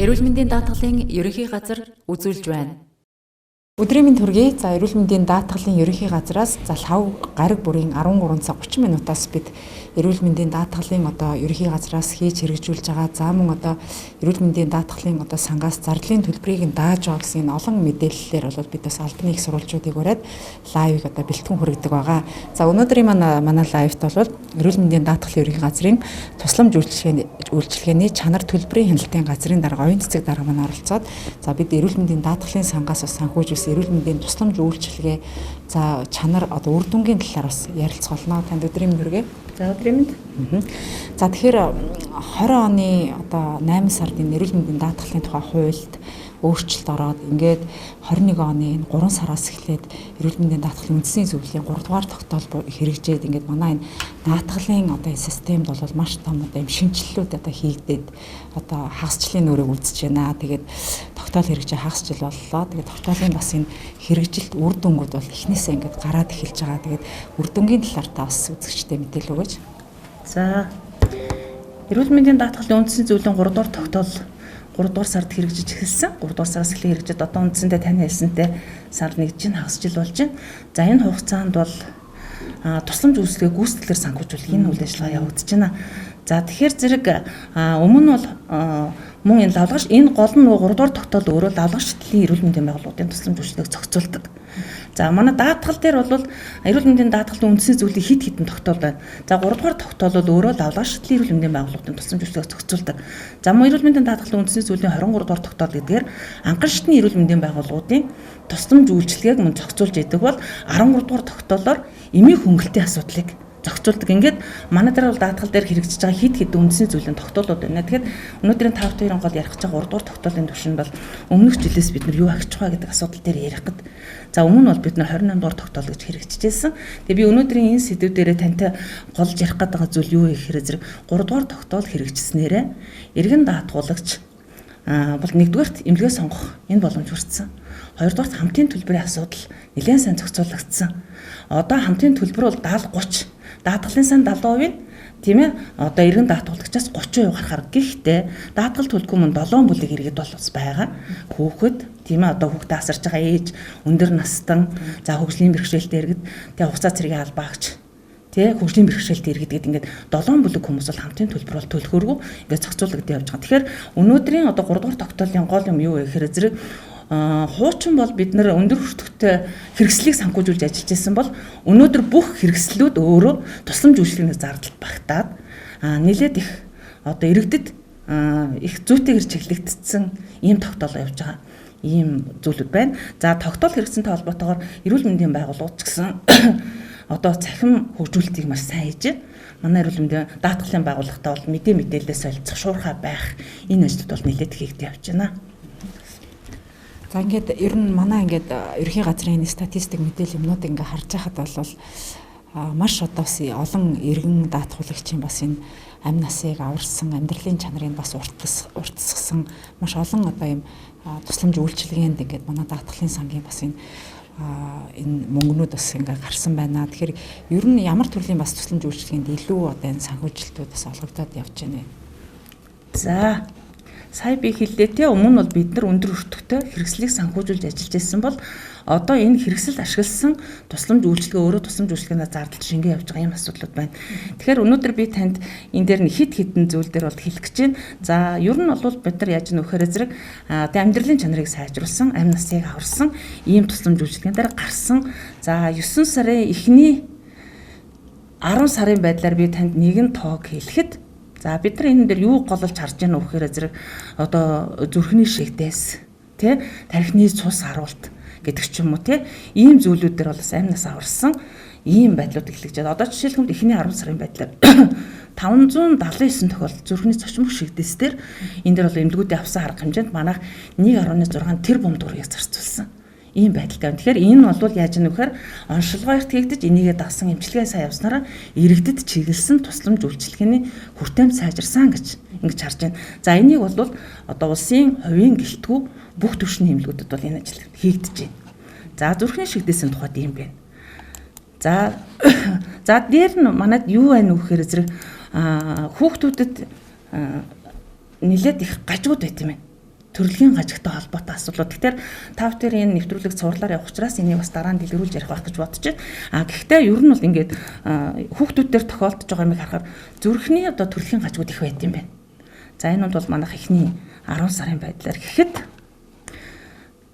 Эрүүл мэндийн даатгалын ерөнхий газар үзүүлж байна. Өдрийн мэнд хүргэе. За, эрүүл мэндийн даатгалын ерөнхий газраас, за, лхав гараг бүрийн 13 цаг 30 минутаас бид эрүүл мэндийн даатгалын одоо ерөнхий газраас хийж хэрэгжүүлж байгаа, за, мөн одоо эрүүл мэндийн даатгалын одоо сангаас зардлын төлбөрийг нь дааж байгаа гэсэн энэ олон мэдээллээр бол бид бас албаны их сурвалжуудыг уриад live ыг одоо бэлтгэн хүргэдэг байгаа. За, өнөөдрийн манай live т бол эрүүл мэндийн даатгалын ерөнхий газрын тусламж үйлчилгээний чанар төлбөрийн хяналтын газрын дарга Оюун Цэцэг дарга маань оролцоод, за, бид эрүүл мэндийн даатгалын сангаас бас санхүүжүүлсэн эрүүл мэндийн тусламж үйлчилгээ, за, чанар, одоо үр дүнгийн талаар бас ярилцах болно. Танд өдрийн мэнд хүргэе. За, өдрийн мэнд. За, тэгэхээр 20 оны одоо 8 сард энэ эрүүл мэндийн даатгалын тухай хуульд өөрчлөлт ороод, ингээд 21 оны энэ 3 сараас эхлээд эрүүл мэндийн даатгалын үндсийн зөвлөлийн 3 дугаар тогтоол хэрэгжээд, ингээд манай энэ даатгалын одоо системд бол маш том одоо юм шинэчлэлүүд одоо хийгдээд, одоо хагас жилийн нүрийг үзэж байна. Тэгээд тогтоол хэрэгжээ хагас жил боллоо. Тэгээд тогтоолын бас энэ хэрэгжилт үр дүнгууд бол эхнээсээ ингээд гараад эхэлж байгаа. Тэгээд үр дүнгийн талаар та бас үзэгчтэй мэдээлэл өгөөч. За, эрүүл мэндийн даатгалын үндсэн зөвлөлийн 3 дугаар тогтоол 3 дугаар сард хэрэгжиж эхэлсэн. 3 дугаар сараас эхлэн хэрэгжиж, одоо үндсэндээ таны хэлсэнтэй сар нэгж чинь хагас жил болж байна. За, энэ хугацаанд бол тусламж үйлчилгээг гүйцэтгэлээр санхүүжүүлэх энэ үйл ажиллагаа явагдаж байна. За, тэгэхээр зэрэг өмнө нь бол мөн энэ лавлагч, энэ гол нь нөгөө 3 дугаар тогтоол өөрөө лавлагч шийдлийн эрүүл мэндийн байгууллагуудын тусламж үйлчилгээг зохицуулдаг. За, манай даатгал дээр бол эрүүл мэндийн даатгалын үндсэн зүйлийн хэд хэдэн тогтоол байна. За, 3 дугаар тогтоол бол өөрөө лавлагч шийдлийн эрүүл мэндийн байгууллагуудын тусламж үйлчилгээг зохицуулдаг. За, мөн эрүүл мэндийн даатгалын үндсэн зүйлийн 23 дугаар тогтоол гэдгээр анхан шатны эрүүл мэндийн байгууллагуудын тусламж үйлчилгээг мөн зохицуулж идэг бол 13 дугаар тогтоолоор эмийн хөнгөлтийн асуудлыг зохицуулдаг. Ингээд манай дээр бол даатгал дээр хэрэгжиж байгаа хэд хэдэн үндсэн зүйлийн тогтоолууд байна. Тэгэхээр өнөөдрийн 5 2-ын гол ярих гэж байгаа 3 дугаар тогтоолын түвшинд бол өмнөх жилээс бид нар юу ахиж байгаа гэдэг асуудал дээр ярих гээд. За, өмнө нь бол бид нар 28 дугаар тогтоол гэж хэрэгжижсэн. Тэгээ би өнөөдрийн энэ сэдэв дээрээ тантай голж ярих гээд байгаа зүйл юу вэ гэхээр зэрэг 3 дугаар тогтоол хэрэгжснээрээ эргэн даатгуулагч бол нэгдүгээрт эмнэлгээ сонгох энэ боломж хүртсэн. Хоёрдугаарт хамтын төлбөрийн асуудал нэлээд сайн зохицуулагдсан. Одоо хамтын төлбөр бол 70 30, даатгалын сан 70%, тийм ээ, одоо эргэн даатгалагчаас 30% гарахаар. Гэхдээ даатгал төлөхгүй мөн 7 бүлэг иргэд бол бас байгаа. Хүүхэд, тийм ээ, одоо хүүхдээ асарж байгаа ээж, өндөр настан, за, хөгжлийн бэрхшээлтэй иргэд, тэгээ хугацаа цэргийн албаагч, тий, хөгжлийн бэрхшээлтэй иргэд гэдэг ингээд 7 бүлэг хүмүүс бол хамтын төлбөр бол төлөхөөргүй ингээд зохицуулагдсан явж байгаа. Тэгэхээр өнөөдрийн одоо 3 дугаар тогтоолын гол юм юу вэ гэхээр зэрэг хуучин бол бид нэр өндөр өртөгтэй хэрэгслийг санхүүжүүлж ажиллаж исэн бол өнөөдөр бүх хэрэгслүүд өөрөө тусламж үйлчилгээний зардалд багтаад, нэлээд их одоо иргэдэд их зүйтэйгэр чиглэгдсэн ийм тогтоол явж байгаа ийм зүйлүүд байна. За, тогтоол хэрэгцэнтэй холбоотойгоор эрүүл мэндийн байгууллагууд ч гэсэн одоо цахим хөгжүүлэлтийг маш сайн хийж байна. Манай эрүүл мэндийн даатгалын байгууллагатай бол мэдээлэлээ солилцох, шуурхай байх энэ ажлууд бол нэлээд хийгдэж явж байна. За, ингээд ер нь манай ингээд ерөнхий газрын статистик мэдээлэл юмнууд ингээ харж байхад бол маш одоо бас олон иргэн даатгуулагчийн бас энэ амь насыг аварсан, амьдралын чанарыг бас уртасгасан маш олон одоо юм тусламж үйлчилгээнд ингээд манай даатгалын сангийн бас энэ мөнгнүүд бас ингээ гарсан байна. Тэгэхээр ер нь ямар төрлийн бас тусламж үйлчилгээнд илүү одоо энэ санхүүжилтүүд бас олгогдоод явж байна вэ? За, сая би хэллээ те, өмнө нь бол бид нар өндөр өртөгтэй хэрэгслийг санхүүжүүлж ажиллаж байсан бол одоо энэ хэрэгсэл ашигласан тусламж үйлчилгээ өөрөө тусламж үйлчилгээний зардалд шингэн явж байгаа юм асуудлууд байна. Тэгэхээр өнөөдөр би танд энэ дээр нь хэд хэдэн зүйл дээр бол хэлэх гэж байна. За, ер нь бол бид нар яаж нөхөр зэрэг тэ амьдралын чанарыг сайжруулсан, амь насыг аварсан ийм тусламж үйлчилгээний дээр гарсан. За, 9 сарын эхний 10 сарын байдлаар би танд нэгэн тоог хэлэхэд, за, бид нар энэ дээр юу гололж харж байна вэ гэхээр зэрэг одоо зүрхний шигдээс, тий, тархины цус харуулт гэдэг ч юм уу, тий, ийм зүйлүүд дээр бол бас амь нас аварсан ийм байдлууд эхлэж байна. Одоо жишээлбэл эхний 10 сарын байдлаар 579 тохиолдолд зүрхний цочмог шигдээс дээр энэ дээр бол эмнэлгүүдийн авсан арга хэмжээнд манайх 1.6 тэрбум төгрөгийг зарцуулсан ийм байдалтай байна. Тэгэхээр энэ бол яаж юм вэхээр оншилгоо эрт хийгдэж, энийгээ дагсан эмчилгээ сайн явснараа иргэдэд чиглэсэн тусламж үйлчилгээний хүртээмж сайжирсан гэж ингэж харж байна. За, энийг бол одоо улсын хувийн гэлтгүү бүх түвшний эмнэлгүүдэд бол энэ ажил хийгдэж байна. За, зүрхний шигдээсийн тухайд ийм байна. За за дээр нь манад юу байна вэ гэхээр зэрэг хүүхдүүдэд нэлээд их гажууд байт юм байна. төрөлхийн гажигтай холбоотой асуудлууд. Тэгэхээр та бүхэн энэ нэвтрүүлэг цувралаар явах учраас энийг бас дараа нь дэлгэрүүлж ярих байх гэж бодож байна. А гэхдээ ер нь бол ингээд хүүхдүүд дээр тохиолдож байгаа юмыг харахаар зүрхний одоо төрөлхийн гажигуд их байт юм байна. За энэ бол манайх эхний 10 сарын байдлаар гэхэд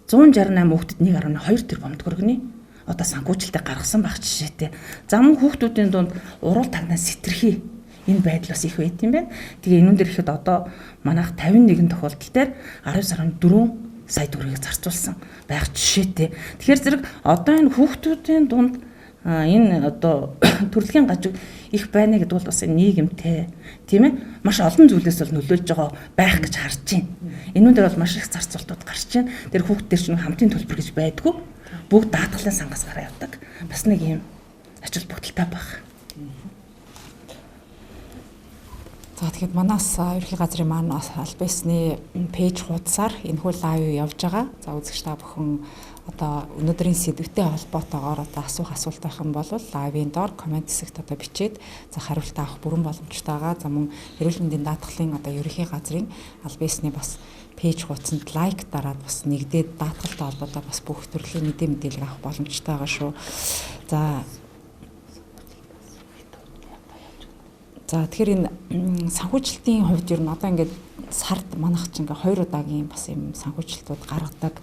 168 хүүхдэд 1.2 тэрбум төгрөгийн одоо санхүүжилтийг гаргасан байх жишээтэй. За мөн хүүхдүүдийн дунд урал тагнаа сэтэрхий энэ байдал бас их байт юм байна. Тэгээ энүүн дээр ихэд одоо манайх 51 тохиолдол дээр 19.4 сая төгрөгийг зарцуулсан байх жишээтэй. Тэгэхээр зэрэг одоо энэ хүүхдүүдийн дунд энэ одоо төрөлхийн гажиг их байна гэдэг бол бас нийгэмтэй, тийм ээ, маш олон зүйлээс бол нөлөөлж байгаа байх гэж харж байна. Энүүн дээр бол маш их зарцуултууд гарч байна. Тэр хүүхдүүд чинь хамтын төлбөр гэж байдгүй. Бүгд даатгалын сангаас гараа явдаг. Бас нэг юм ач холбогдолтой байх. За тэгэхэд манаас ерөнхий газрын маань аль биесны пэйж хуудасаар энэхүү лайв явж байгаа. За үзэгч та бүхэн одоо өнөөдрийн сэдвтэй холбоотойгоор одоо асуух асуулт байх юм бол лайвын доор коммент хэсэгт одоо бичээд за хариулт авах бүрэн боломжтой байгаа. За мөн эрүүл мэндийн даатгалын одоо ерөнхий газрын аль биесны бас пэйж хуудсанд лайк дараад бас нэгдээд даатгалтай холбоотой бас бүх төрлийн мэдээлэл авах боломжтой байгаа шүү. За тэгэхээр энэ санхүүжилтийн хувьд ер нь одоо ингээд сард манайх чинь ингээд 2 удаагийн бас юм санхүүжилтүүд гаргадаг.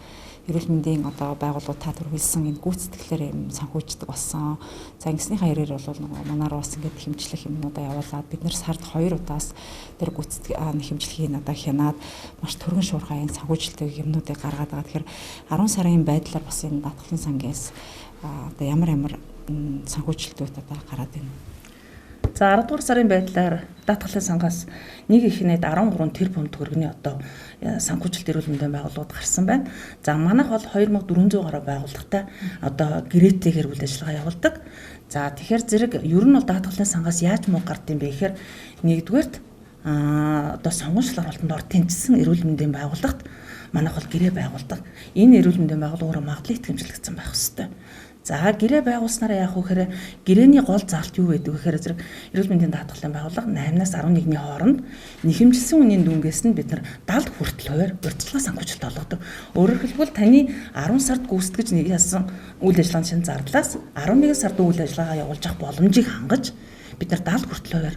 Эрүүл мэндийн одоо байгууллагууд та түр хэлсэн энэ гүйцэтгэлээр юм санхүүждэг болсон. За ингэснийхаа хэрээр бол нөгөө манаар бас ингээд хэмжлэх юмнуудаа явуулаад бид нэр сард 2 удаас тэр гүйцэтгэх хэмжлэгийг одоо хянаад маш түргэн шуурхай энэ санхүүжилтийг юмнуудыг гаргаад байгаа. Тэгэхээр 10 сарын байдлаар бас энэ даатгалын сангаас одоо ямар ямар санхүүжилтүүд одоо гараад байна. За 10 дугаар сарын байдлаар даатгалын сангаас нэг ихнээд 13 тэрбум төгрөгийн одоо санхүүжилт эрүүл мэндийн байгууллагууд гарсан байна. За манайх бол 2400 гаруй байгууллагатай одоо гэрээтэйгээр үйл ажиллагаа явуулдаг. За тэгэхээр зэрэг ер нь бол даатгалын сангаас яаж мөнгө гард юм бэ гэхээр нэгдүгээрт одоо сонгон шалгаруултанд ор тэнцсэн эрүүл мэндийн байгууллагт манайх бол гэрээ байгуулдаг. Энэ эрүүл мэндийн байгууллага өөрөө магадлал итгэмжлэгдсэн байх ёстой. За гэрээ байгуулснараа яах вэ гэхээр гэрээний гол заалт юу байдаг вэ гэхээр зэрэг эрүүл мэндийн даатгалын байгууллага 8-наас 11-ний хооронд нэхэмжилсэн үнийн дүнгээс нь бид нар 70 хүртэл хувиар урьдчилан санхүүжилт олгодог. Өөрөөр хэлбэл таны 10 сард гүйцэтгэж яасан үйл ажиллагааны шин зардлаас 11 сард үйл ажиллагаагаа явуулж авах боломжийг хангаж бид нар 70 хүртэл хувиар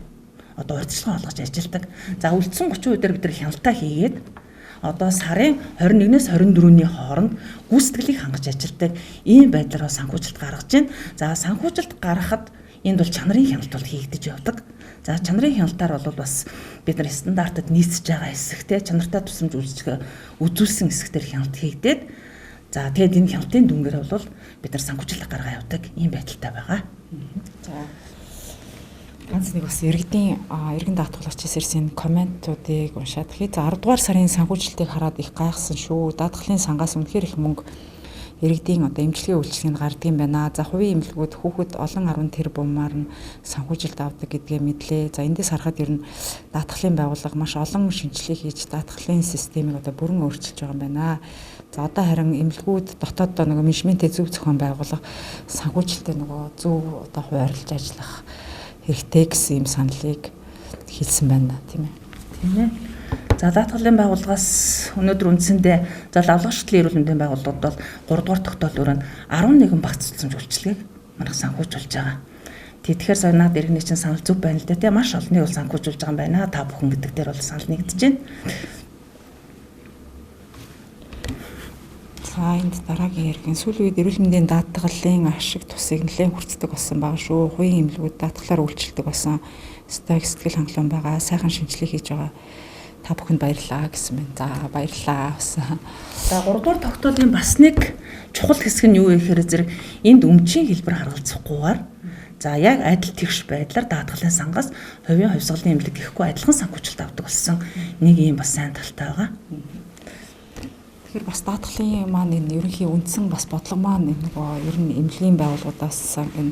одоо урьдчилан олгож ажилладаг. За үлдсэн 30% дээр бид нар хяналтаа хийгээд одоо сарын 21-ээс 24-ний хооронд гүйцэтгэлийг хангаж ажилладаг ийм байдлаар санхүүжилт гаргаж байна. За санхүүжилт гаргахад энд бол чанарын хяналт бол хийгдэж явдаг. За чанарын хяналтаар бол бас бид нар стандартад нийцэж байгаа хэсэгтэй чанартай тусламж үйлчлэгээ үзүүлсэн хэсэгтэр хяналт хийгдээд за тэгээд энэ хяналтын дүнгээр бол бид нар санхүүжилт гаргаа явдаг ийм байдалтай байгаа. За ганц нэг бас иргэдийн иргэн даатгалагчаас ирсэн комментуудыг уншаад хий. За 10 дугаар сарын санхүүжилтийг хараад их гайхсан шүү. Даатгалын сангаас үнэхээр их мөнгө иргэдийн одоо эмчилгээ үйлчилгээнд гардаг юм байна. За хувийн эмнэлгүүд хүүхэд олон 10 тэрбумаар нь санхүүжилт авдаг гэдгээ мэдлээ. За эндээс харахад ер нь даатгалын байгууллага маш олон шинжилгээ хийж даатгалын системийг одоо бүрэн өөрчилж байгаа юм байна. За одоо харин эмнэлгүүд дотооддоо нөгөө менежментээ зөв зохион байгуулах, санхүүжилтээ нөгөө зөв одоо хуваарлаж ажиллах хэрэгтэй гэсэн юм саналыг хэлсэн байна, тийм ээ. Тийм ээ. За даатгалын байгууллагаас өнөөдөр үндсэндээ за лавлах шийдлийн эрүүл мэндийн байгууллагууд бол 3 дугаар тогтоол өрөөнд 11 багц тусламж үйлчилгээг манайх санхүүжүүлж байгаа. Тэгэхээр сая наад иргэний чинь санал зөв байна л да, тийм маш олныг бол санхүүжүүлж байгаа юм байна. Та бүхэн гэдэг дээр бол санал нэгдэж байна. За энд дараагийн иргэн сүүлийн үед эрүүл мэндийн даатгалын ашиг тусыг нэлээд хүртдэг болсон байгаа шүү. Хувийн эмнэлгүүд даатгалаар үйлчилдэг болсон. Өстой сэтгэл хангалуун байгаа. Сайхан шинжилгээ хийж байгаа. Та бүхэнд баярлалаа гэсэн байна. За баярлалаа бас. За 3 дугаар тогтоолын бас нэг чухал хэсэг нь юу вэ гэхээр зэрэг энд өмчийн хэлбэр харгалзахгүйгээр за яг адил тэгш байдлаар даатгалын сангаас хувийн хувьсгалын эмнэлэг гэхгүй адилхан санхүүжилт авдаг болсон. Нэг ийм бас сайн талтай байгаа. Тэгэхээр бас даатгалын маань энэ ерөнхий үндсэн бас бодлого маань энэ нөгөө ер нь эмнэлгийн байгууллагуудаас энэ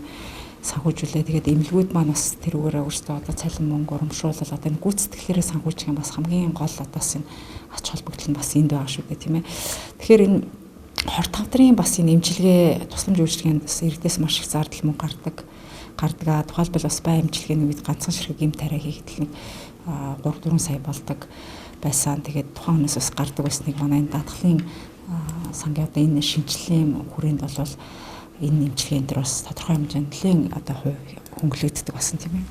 санхүүжүүлээ. Тэгээд эмнэлгүүд маань бас тэрүүгээрээ өөрсдөө одоо цалин мөнгө урамшуулал одоо энэ гүйцэтгэлээрээ санхүүжих юм бас хамгийн гол одоос энэ ач холбогдол нь бас энд байгаа шүү дээ, тийм ээ. Тэгэхээр энэ хорт хавдрын бас энэ эмчилгээ тусламж үйлчилгээнд бас иргэдээс маш их зардал мөнгө гардаг. Тухайлбал бас бай эмчилгээний үед ганцхан ширхэг эм тариа хийхэд л нэг 3-4 сая болдог. байсан. Тэгээд тухайн хүнээс бас гардаг байсныг манай энэ даатгалын сангийн одоо энэ шинжилгээний хүрээнд бол энэ эмчилгээ энэ төр бас тодорхой хэмжээнд нэлээд одоо хувь хөнгөлөгддөг болсон, тийм ээ.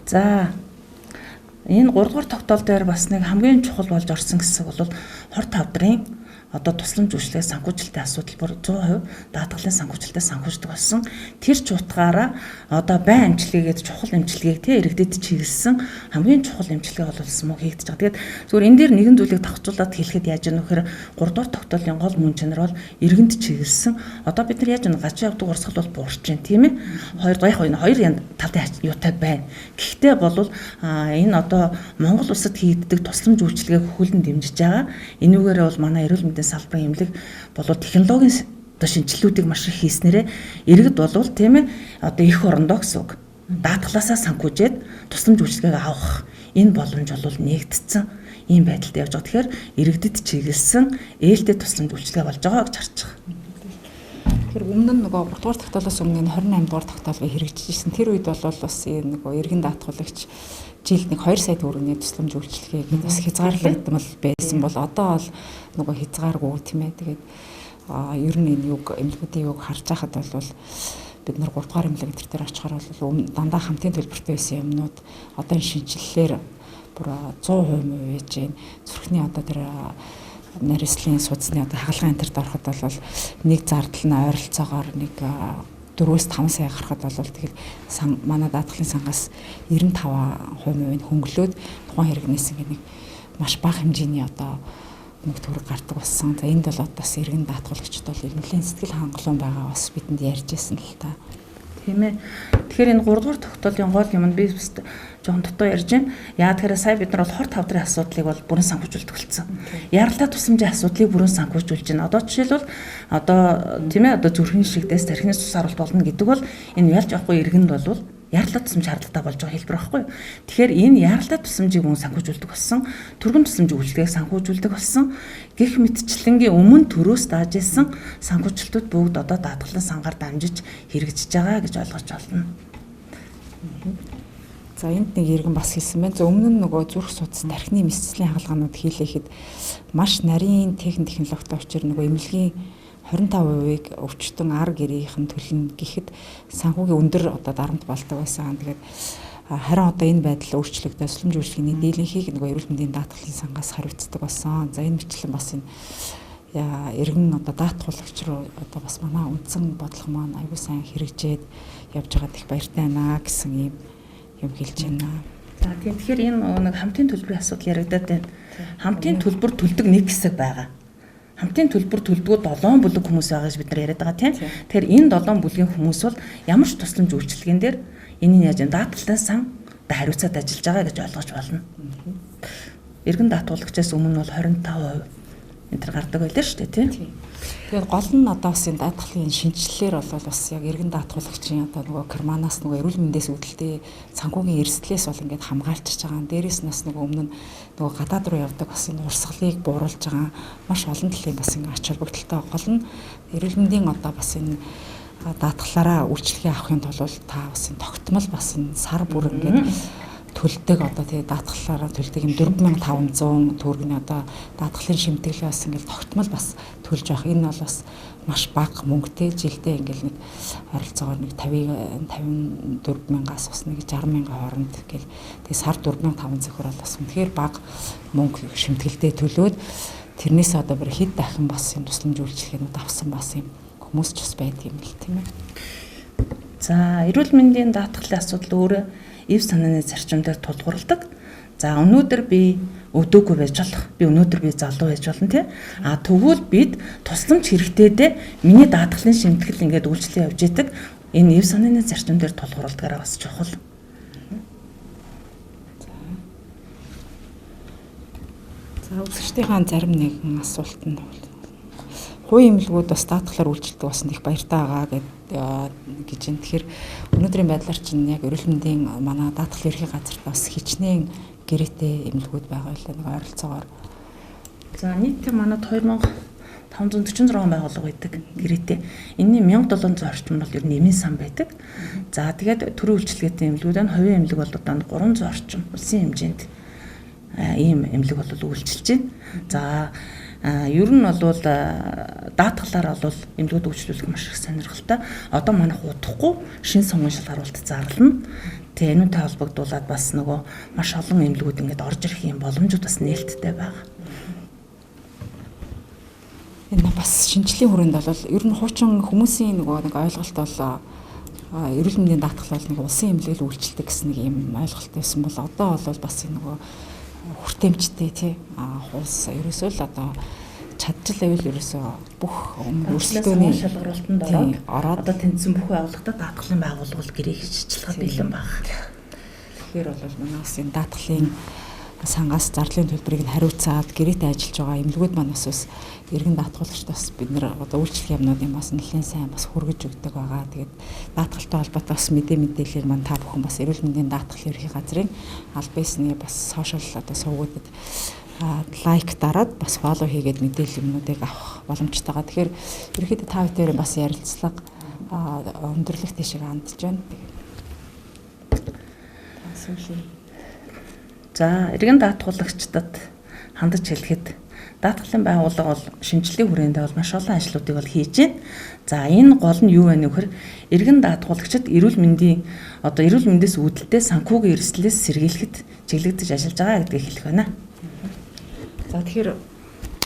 За, энэ 3 дугаар тогтоол дээр бас нэг хамгийн чухал болж орсон хэсэг бол хор тавдрын одоо тусламж үйлчлэгээ санхүүжилтийн асуудал бүр 100% даатгалын санхүүжилтээ санхүүждэг болсон. Тэр ч утгаараа одоо байн эмчилгээгээд чухал эмчилгээг те иргэдэд чиглэсэн хамгийн чухал эмчилгээ бол мөн хийгдэж байгаа. Тэгээд зүгээр энэ дээр нэгэн зүйлийг давхцуулаад хэлэхэд яаж яах вэ гэхээр 3 дугаар тогтоолын гол мөн чанар бол иргэнд чиглэсэн. Одоо бид нар яаж гач явдаг урсгал бол буурч байна, тийм ээ. Хоёр яг энэ хоёр талын юутай байна. Гэхдээ бол энэ одоо Монгол улсад хийгддэг тусламж үйлчилгээг хөлн дэмжиж байгаа. Энүүгээрээ бол манай эрүүл мэндийн салбарын эмнэлэг болоод технологийн одоо шинжилгүүдийг маш их хийснээрээ иргэд болвол, тийм ээ, одоо их орондоо гэсэн үг. Даатгалаасаа санхүүжээд тусламж үйлчилгээг авах энэ боломж бол нэгдсэн ийм байдалд явж байгаа. Тэгэхээр иргэдэд чиглэсэн ээлтэй тусламж үйлчилгээ болж байгаа гэж харж байгаа. Тэгэхээр өмнө нь нөгөө 3 дугаар тогтоолоос өмнө нь 28 дугаар тогтоол хэрэгжиж ирсэн. Тэр үед бол бас энэ нөгөө иргэн даатгуулагч жилд нэг 2 сая төгрөгийн тусламж үйлчилгээ гэдэг бас хязгаарлагдмал байсан бол одоо бол нөгөө хязгааргүй, тийм ээ. Тэгээд ер нь энэ юг эмнэлгүүдийн юг харж байхад бол бид нар 3 дугаар эмнэлэг энэ төр очихоор бол дандаа хамтын төлбөртэй байсан юмнууд одоо энэ шинжилэлээр бүр 100% муу байж гэн. Зүрхний одоо тэр нарийслын судасны одоо хагалгаа энэ төрд ороход бол нэг зардал нь ойролцоогоор нэг 4-5 сая гарахад бол тэгэл манай даатгалын сангаас 95% нь хөнгөлөөд тухайн хэрэгнээс ингээ нэг маш бага хэмжээний одоо мөнгө төгрөг гардаг болсон. За, энд бол одоо бас иргэн даатгуулагчид бол нэлээд сэтгэл хангалуун байгаа бас бидэнд ярьж байсан л та. Тийм ээ. Тэгэхээр энэ 3 дугаар тогтоолын гол юм нь би бас жоохон дутуу ярьж байна. Яа тэгэхээр сая бид нар бол хор тавдрын асуудлыг бол бүрэн санхүүжүүлдэг болсон. Яралтай тусламжийн асуудлыг бүрэн санхүүжүүлж байна. Одоо жишээлбэл одоо, тийм ээ, одоо зүрхэн шигдээс тархины цус харуулт болно гэдэг бол энэ ялж явахгүй иргэнд бол яаралтай тусламж шаардлагатай болж байгаа хэлбэр байхгүй юу. Тэгэхээр энэ яаралтай тусламжийг мөн санхүүжүүлдэг болсон, түргэн тусламжийн үйлчилгээг санхүүжүүлдэг болсон. Гэх мэтчлэнгийн өмнө төрөөс дааж исэн санхүүжилтүүд бүгд одоо даатгалын сангаар дамжиж хэрэгжиж байгаа гэж ойлгож байна. За, энд нэг иргэн бас хэлсэн байна. За, өмнө нь нөгөө зүрх судас, тархины мэсцлийн хагалгаанууд хийлээхэд маш нарийн техник технологитой учир нөгөө эмнэлгийн 25%-ийг өвчтөн ар гэрийнх нь төлнө гэхэд санхүүгийн өндөр одоо дарамт болдог байсан. Тэгээд харин одоо энэ байдал өөрчлөгдөж тусламж үйлчилгээний дийлэнхийг нөгөө эрүүл мэндийн даатгалын сангаас хариуцдаг болсон. За, энэ мэтлэн бас энэ иргэн одоо даатгуулагч руу одоо бас манай үндсэн бодлого маань аягүй сайн хэрэгжээд явж байгаад их баяртай байна гэсэн ийм юм хэлж байна. За, тийм, тэгэхээр энэ нэг хамтын төлбөрийн асуудал яригадаад байна. Хамтын төлбөр төлдөг нэг хэсэг байгаа. Хамтын төлбөр төлдгөө 7 бүлэг хүмүүс байгаа гэж бид нар яриад байгаа, тийм. Тэгэхээр энэ 7 бүлгийн хүмүүс бол ямар ч тусламж үйлчилгээн дээр энэ нь яаж даатгалтай сан хариуцаад ажиллаж байгаа гэж ойлгож байна. Иргэн даатгуулагчаас өмнө бол 25% энэ төр гардаг байлаа шүү дээ, тийм. Тэгээд гол нь одоо бас энэ даатгалын шинжилэлээр бол бас яг иргэн даатгуулагчийн одоо нөгөө карманаас нөгөө эрүүл мэндээс үүдэлтэй санхүүгийн эрсдлээс бол ингээд хамгаалчихж байгаа. Дээрээс нь бас нөгөө өмнө нь нөгөө гадаад руу явдаг бас энэ урсгалыг бууруулж байгаа маш олон талын бас ингээд ач холбогдолтой. Гол нь эрүүл мэндийн одоо бас энэ даатгалаараа үйлчилгээ авахын тулд та бас энэ тогтмол бас энэ сар бүр ингээд төлдөг одоо тэгээ даатгалаараа төлдөг юм 4500 төгрөгийн одоо даатгалын шимтгэлээ бас ингээл тогтмол бас төлж явах. Энэ бол бас маш бага мөнгөтэй, жилдээ ингээл нэг ойролцоогоор нэг 50 54 мянгаас бас нэг 60 мянган хооронд гэл тэгээ сар 4500 хөр бол бас үнэхээр бага мөнгө шимтгэлдээ төлөөд тэрнээс одоо бүр хэд дахин бас юм тусламж үйлчилгээнүүд авсан бас юм хүмүүс ч бас байдаг юм л, тийм ээ. За, эрүүл мэндийн даатгалын асуудал өөрөө эв санааны зарчим дээр тулгуурладаг. За, өнөөдөр би өвдөөгүй байж болох. Би өнөөдөр би залуу байж болно, тий. А тэгвэл бид тусламж хэрэгтэйдээ миний даатгалын шимтгэл ингээд үйлчлээ явж идэг. Энэ эв санааны зарчим дээр тулгуурладгаараа бас чухал. За, үзэгчдийнхаа зарим нэгэн асуулт нь хувийн эмнэлгүүд бас даатгалаар үйлчилдэг болсон их баяртай байгаа гэж байна. Тэгэхээр өнөөдрийн байдлаар чинь яг эрүүл мэндийн манай даатгал ерхий газарт бас хичнээн гэрээтэй эмнэлгүүд байгаа байлаа нэг ойролцоогоор. За, нийтдээ манад 2546 байгууллага байдаг гэрээтэй. Энэний 1700 орчим бол ер нь эмийн сан байдаг. За, тэгээд төрийн үйлчилгээтэй эмнэлгүүд нь хувийн эмнэлэг бол одоо 300 орчим улсын хэмжээнд Ийм эмнэлэг бол үйлчилж байна. За ер нь бол даатгалаар бол эмнэлгүүд үйлчлүүлэх маш их сонирхолтой. Одоо манайх удахгүй шинэ сонгон шалгаруулалт зарлана. Тэгээ энүүтэй холбогдуулаад бас нөгөө маш олон эмнэлгүүд ингээд орж ирэх юм боломжууд бас нээлттэй байгаа. Энэ бас шинжлэлийн хүрээнд бол ер нь хуучин хүмүүсийн нөгөө нэг ойлголт бол эрүүл мэндийн даатгал бол нэг улсын эмнэлэг үйлчилдэг гэсэн нэг юм ойлголт байсан бол одоо бол бас нөгөө хүртээмжтэй тий улс ерөөсөө л одоо чадчил байвал ерөөсөө бүх өрсөлдөөний шалгаруултанд ороод одоо тэнцсэн бүх байгууллагатад даатгалын байгууллагууд гэрээ хийж ажиллахад бэлэн баг. Тэгэхээр бол манай улсын даатгалын сангаас зарлалын төлбөрийг нь хариуцаад гэрээтэй ажиллаж байгаа эмнэлгүүд маань бас эргэн даатгуулагчд бас бид нэр одоо үйлчлэх юмнуудын бас нэлээд сайн бас хүргэж өгдөг байгаа. Тэгээд даатгалтай холбоотой бас мэдээллийг маань та бүхэн бас эрүүл мэндийн даатгалын ерхий газрын аль биесний бас сошиал одоо сувгуудад лайк дараад бас фоллоу хийгээд мэдээлэл юмнуудыг авах боломжтой байгаа. Тэгэхээр ерөнхийдөө та бүхэн бас ярилцлага өндөрлөх тийшээ хандж байна. Тэгээд та сүүлийн. За, эргэн даатгуулагчдад хандаж хэлэхэд даатгалын байгууллага бол шинжилгээ хүрээндээ бол маш олон ажлуудыг бол хийж байна. За, энэ гол нь юу вэ гэхээр эргэн даатгуулагчид эрүүл мэндийн одоо эрүүл мэндээс үүдэлтэй санхүүгийн эрсдлээс сэргийлэхэд чиглэгдэж ажиллаж байгаа гэдгийг хэлэх байна. За, тэгэхээр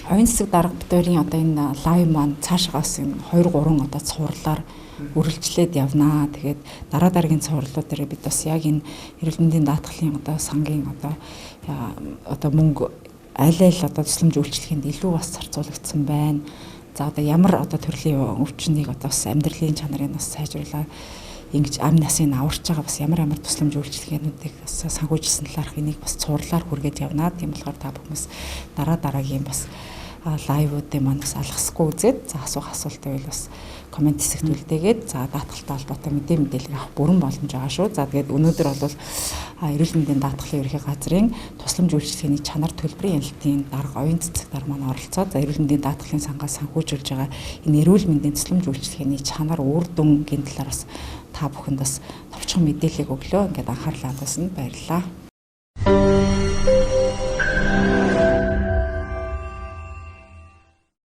оюун цэцэг дарга битүүрийн одоо энэ лайв маань цаашаа бас энэ 2 3 одоо цувралаар үргэлжлээд явнаа. Тэгээд дараа дараагийн цувралууд дээр бид бас яг энэ эрүүл мэндийн даатгалын одоо сангийн одоо мөнгө аль аль одоо тусламж үйлчлэгэнд илүү бас зарцуулагдсан байна. За одоо ямар одоо төрлийн өвчнийг одоо бас амьдралын чанарыг бас сайжруулаад ингэж ам насыг аварч байгаа бас ямар ямар тусламж үйлчилгээнүүдийг бас санхүүжилсэн талаарх энийг бас цувралаар хүргэж явнаа. Тийм болохоор та бүхэн дараа дараагийн бас лайвуудын маань бас алгасгүй үзээд за асуух асуулт байвал бас коммент хэсэгт үлдээгээд за даатгалтай холбоотой мэдээлэл авах бүрэн боломж байгаа шүү. За тэгээд өнөөдөр бол эрүүл мэндийн даатгалын ерхий газрын тусламж үйлчилгээний чанар төлбөрийн ялалтын дарга оюун цэцэг дарга маань оролцоод за эрүүл мэндийн даатгалын сангаас санхүүжүүлж байгаа энэ эрүүл мэндийн тусламж үйлчилгээний чанар үр дүнгийн талаар бас та бүхэнд бас товчхон мэдээллийг өглөө. Ингээд анхаарлаа хандуулсанд баярлалаа.